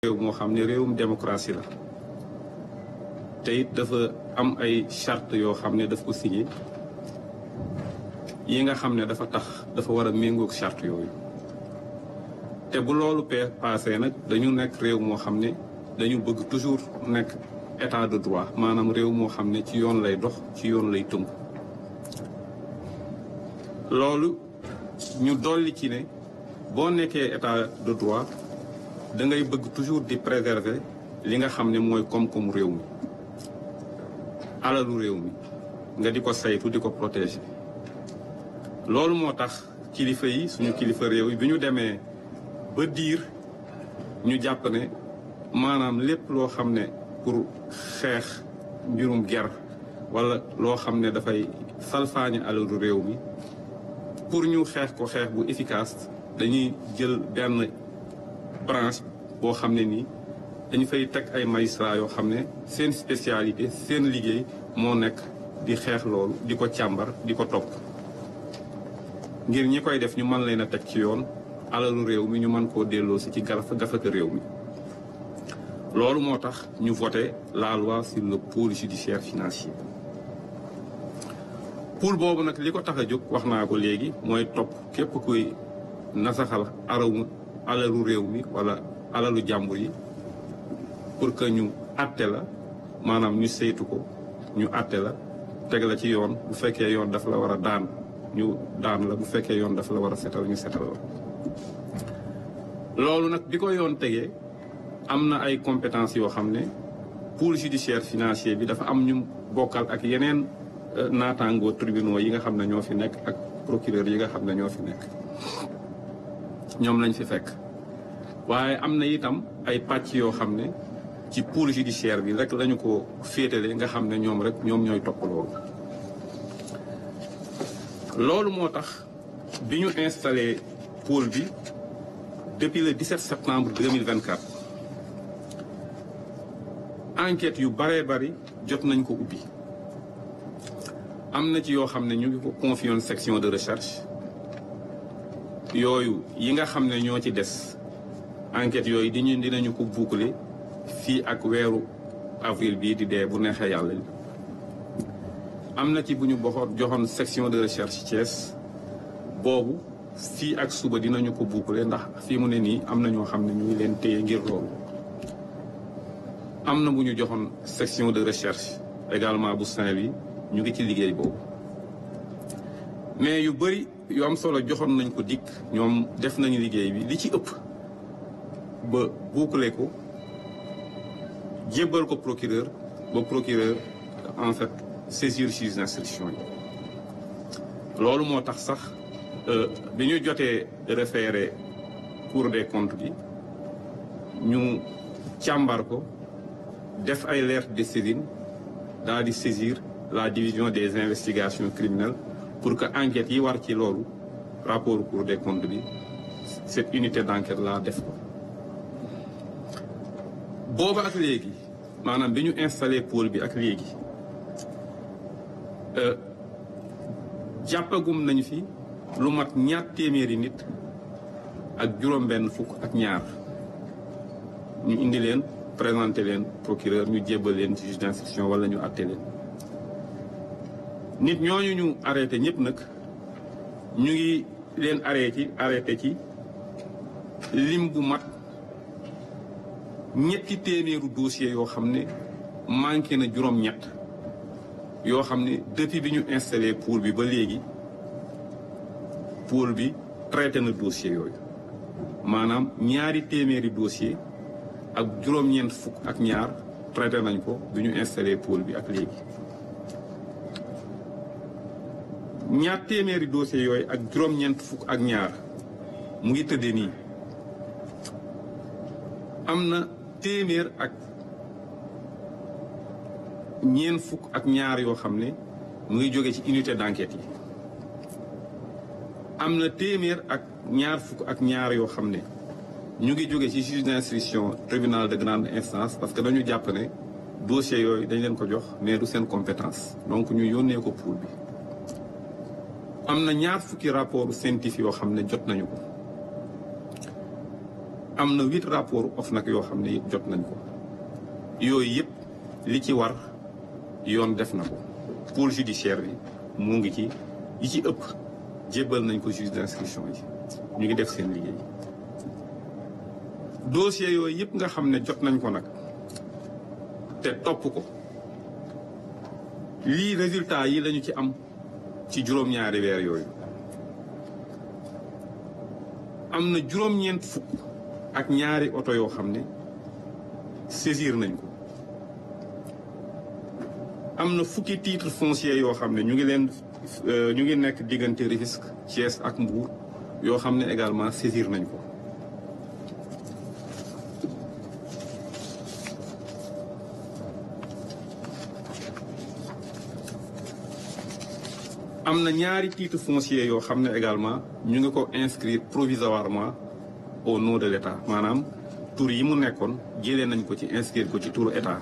réew moo xam ne réewum démocratie la te it dafa am ay charte yoo xam ne daf ko signé yi nga xam ne dafa tax dafa war a méngoog charte yooyu te bu loolu passé nag dañu nekk réew moo xam ne dañu bëgg toujours nekk état de droit maanaam réew moo xam ne ci yoon lay dox ci yoon lay tënku loolu ñu dolli ci ne boo nekkee état de droit da ngay bëgg toujours di préserver li nga xam ne mooy koom-koomu réew mi alalu réew mi nga di ko saytu di ko protéger loolu moo tax kilifa yi suñu kilifa réew yi bi ñu demee ba diir ñu jàpp ne maanaam lépp loo xam ne pour xeex mbirum ger wala loo xam ne dafay salfaañe alalu réew mi pour ñu xeex ko xeex bu efficace dañuy jël benn branche boo xam ne nii dañu fay teg ay magistrats yoo xam ne seen spécialité seen liggéey moo nekk di xeex loolu di ko càmbar di ko topp ngir ñi koy def ñu mën leen a teg ci yoon alalu réew mi ñu mën koo delloo si ci gafaka réew mi loolu moo tax ñu voté la loi sur le pôle judiciaire financier pôle boobu nag li ko tax a jóg wax naa ko léegi mooy topp képp kuy nasaxal alalu réew mi wala alalu jàmbur yi pour que ñu àtte la maanaam ñu saytu ko ñu àtte la teg la ci yoon bu fekkee yoon dafa la war a daan ñu daan la bu fekkee yoon dafa la war a setal ñu setal la loolu nag bi ko yoon tegee am na ay compétences yoo xam ne pôle judiciaire financier bi dafa am ñu bokkal ak yeneen naataangoo tribunaux yi nga xam ne ñoo fi nekk ak procureur yi nga xam ne ñoo fi nekk ñoom lañ fi fekk waaye am na itam ay pàcc yoo xam ne ci pôle judiciaire bi rek lañu ko féetale nga xam ne ñoom rek ñoom ñooy topp loolu moo tax bi ñu installé pôle bi depuis le 17 septembre 2024 enquête yu baree bari jot nañ ko ubbi am na ci yoo xam ne ñu ngi ko confié woon section de recherche yooyu yi nga xam ne ñoo ci des enquête yooyu dinañu ko boucler fii ak weeru avril bii di dee bu neexee yàlla am na ci bu ñu joxoon section de recherche Thiès boobu fii ak suba dinañu ko boucler ndax fii mu ne nii am na ñoo xam ne ñu ngi leen téye ngir loolu am na bu ñu joxoon section de recherche également bu Saint-Louis ñu ngi ci liggéey boobu mais yu bëri yu am solo joxoon nañ ko dikk ñoom def nañu liggéey bi li ci ëpp ba boucler ko jébbal ko procureur ba procureur en fait saisir juge d'instruction yi loolu moo tax sax bi ñu jotee référé Cour des comptes bi ñu càmbar ko def ay lettres de saisine daal di saisir la division des investigations criminelles pour que enquête yi war ci loolu rapport Cour des comptes bi cette unité d'enquête là def ko booba ak léegi maanaam bi ñu installé pôle bi ak léegi jàppagum nañ fi lu mat 200 téeméeri nit ak juróom-benn fukk ak ñaar ñu indi leen présenté leen procureur ñu jébbal leen ci juge d'instruction wala ñu àtte leen nit ñooñu ñu arrêté ñëpp nag ñu ngi leen arrêté ci lim bu mat 200 téeméeru dossiers yoo xam ne manqué na juróom-ñett yoo xam ne depuis bi ñu installé pôle bi ba léegi pôle bi traité na dossier yooyu maanaam 200 téeméeri dossier ak juróom-ñeent fukk ak ñaar traité nañ ko bi ñu installé pôle bi ak léegi 200 téeméeri dossiers yooyu ak juróom-ñeent fukk ak ñaar mu ngi tëddee nii am na téeméer ak ñeent fukk ak ñaar yoo xam ne mu ngi jóge ci unité d'enquête yi am na téeméer ak ñaar fukk ak ñaar yoo xam ne ñu ngi jóge ci juge d'instruction tribunal de grande instance parce que dañu jàpp ne dossier yooyu dañ leen ko jox mais du seen compétence donc ñu yónnee ko pôle bi am na ñaar fukki rapport scientifique yoo xam ne jot nañu ko am na 8 rapports OFNAC yoo xam ne yëpp jot nañ ko yooyu yëpp li ci war yoon def na ko pôle judiciaire bi mu ngi ci yi ci ëpp jébbal nañ ko juge d'instruction yi ñu ngi def seen liggéey dossier yooyu yëpp nga xam ne jot nañ ko nag te topp ko lii résultat yi lañu ci am ci juróom-ñaari weer yooyu am na juróom-ñeent fukk ak ñaari oto yoo xam ne saisir nañ ko am na fukki titre foncier yoo xam ne ñu ngi nekk diggante Rufisque Thiès ak Mbour yoo xam ne également saisir nañ ko am na ñaari titre foncier yoo xam ne également ñu ngi ko inscrire provisoirement au nom de l'État maanaam tur yi mu nekkoon jëlee nañ ko ci inscrire ko ci turu État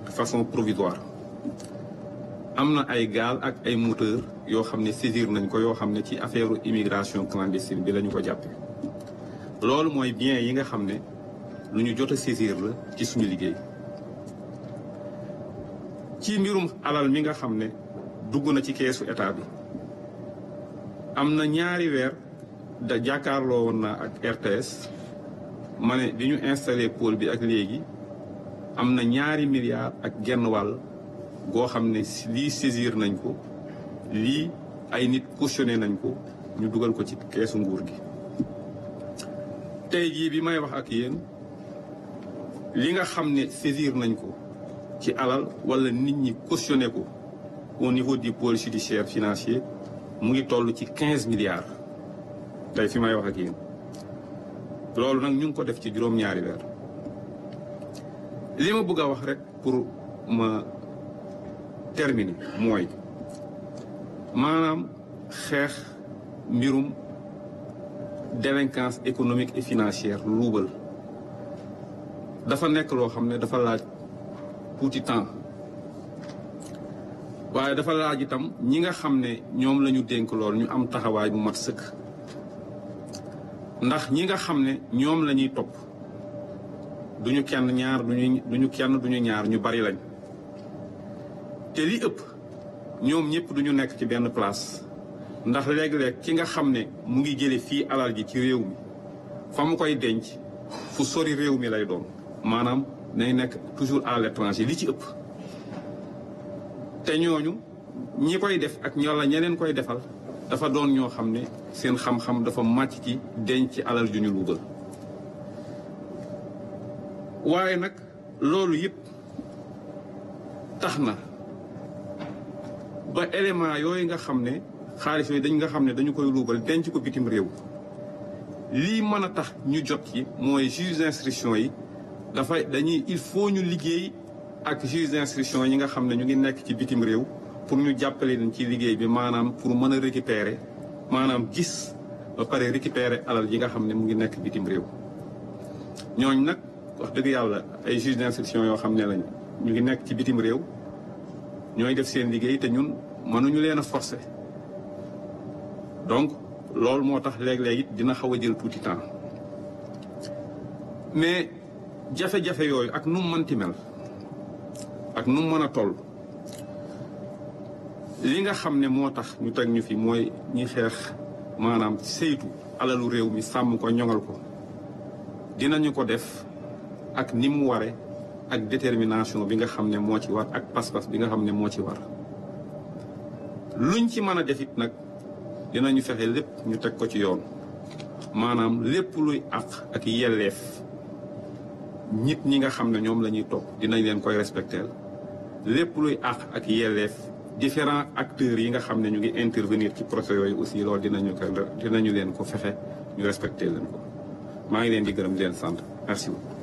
de façon provisoire am na ay gaal ak ay moteur yoo xam ne saisir nañ ko yoo xam ne ci affaire immigration clandestine bi la ñu ko jàppe loolu mooy bien yi nga xam ne lu ñu jot a saisir la ci suñu liggéey ci mbirum alal mi nga xam ne dugg na ci keesu État bi am na ñaari weer da jàkkaarloo woon na ak RTS ma ne bi ñu installé pôle bi ak léegi am na 2 milliards ak genn wàll goo xam ne lii saisir nañ ko lii ay nit cautionné nañ ko ñu dugal ko ci keesu nguur gi tey jii bi may wax ak yéen li nga xam ne saisir nañ ko ci alal wala nit ñi cautionné ko au niveau du pôle judiciaire financier mu ngi toll ci 15 milliards tey fi may wax ak yéen loolu nag ñu ngi ko def ci juróom-ñaari weer li ma bëgg a wax rek pour ma terminer mooy maanaam xeex mbirum délinquance économique et financière luubal dafa nekk loo xam ne dafa laaj tuuti temps waaye dafa laaj itam ñi nga xam ne ñoom la ñu dénk lool ñu am taxawaay bu mat sëkk ndax ñi nga xam ne ñoom la ñuy topp duñu kenn ñaar duñu ñaar ñu bari lañ te li ëpp ñoom ñëpp duñu nekk ci benn place ndax léeg-léeg ki nga xam ne mu ngi jële fii alal ji ci réew mi fa mu koy denc fu sori réew mi lay doon maanaam nay nekk toujours à l'étranger li ci ëpp te ñooñu ñi koy def ak ñeneen koy defal dafa doon ñoo xam ne seen xam-xam dafa màcc ci denc alal ju ñu luubal waaye nag loolu yëpp tax na ba élément yooyu nga xam ne xaalis yooyu nga xam ne dañu koy luubal denc ko bitim réew lii mën a tax ñu jot ci mooy juge d'instruction yi il faut ñu liggéey ak juge d'instruction yi nga xam ne ñu ngi nekk ci bitim réew pour ñu jàppale leen ci liggéey bi maanaam pour mën a récupérer maanaam gis ba pare récupérer alal yi nga xam ne mu ngi nekk bitim réew ñooñ nag wax dëgg yàlla ay juge d'instruction yoo xam ne lañ ñu ngi nekk ci bitim réew ñooy def seen liggéey te ñun mënuñu leen a forcer donc loolu moo tax léeg-léeg it dina xaw a jël tuuti temps mais jafe-jafe yooyu ak nu mu mënti mel ak nu mu mën a toll li nga xam ne moo tax ñu teg ñu fi mooy ñi xeex maanaam saytu alalu réew mi sàmm ko ñoŋal ko dinañu ko def ak ni mu ware ak détermination bi nga xam ne moo ci war ak pas-pas bi nga xam ne moo ci war luñ ci mën a def it nag dinañu fexe lépp ñu teg ko ci yoon maanaam lépp luy àq ak yelleef nit ñi nga xam ne ñoom la ñuy topp dinañ leen koy respecter lépp luy àq ak yelleef différents acteurs yi nga xam ne ñu ngi intervenir ci procès yooyu aussi loolu dinañu leen ko fexe ñu respecter leen ko maa ngi leen di gërëm di leen sant merci beaucoup.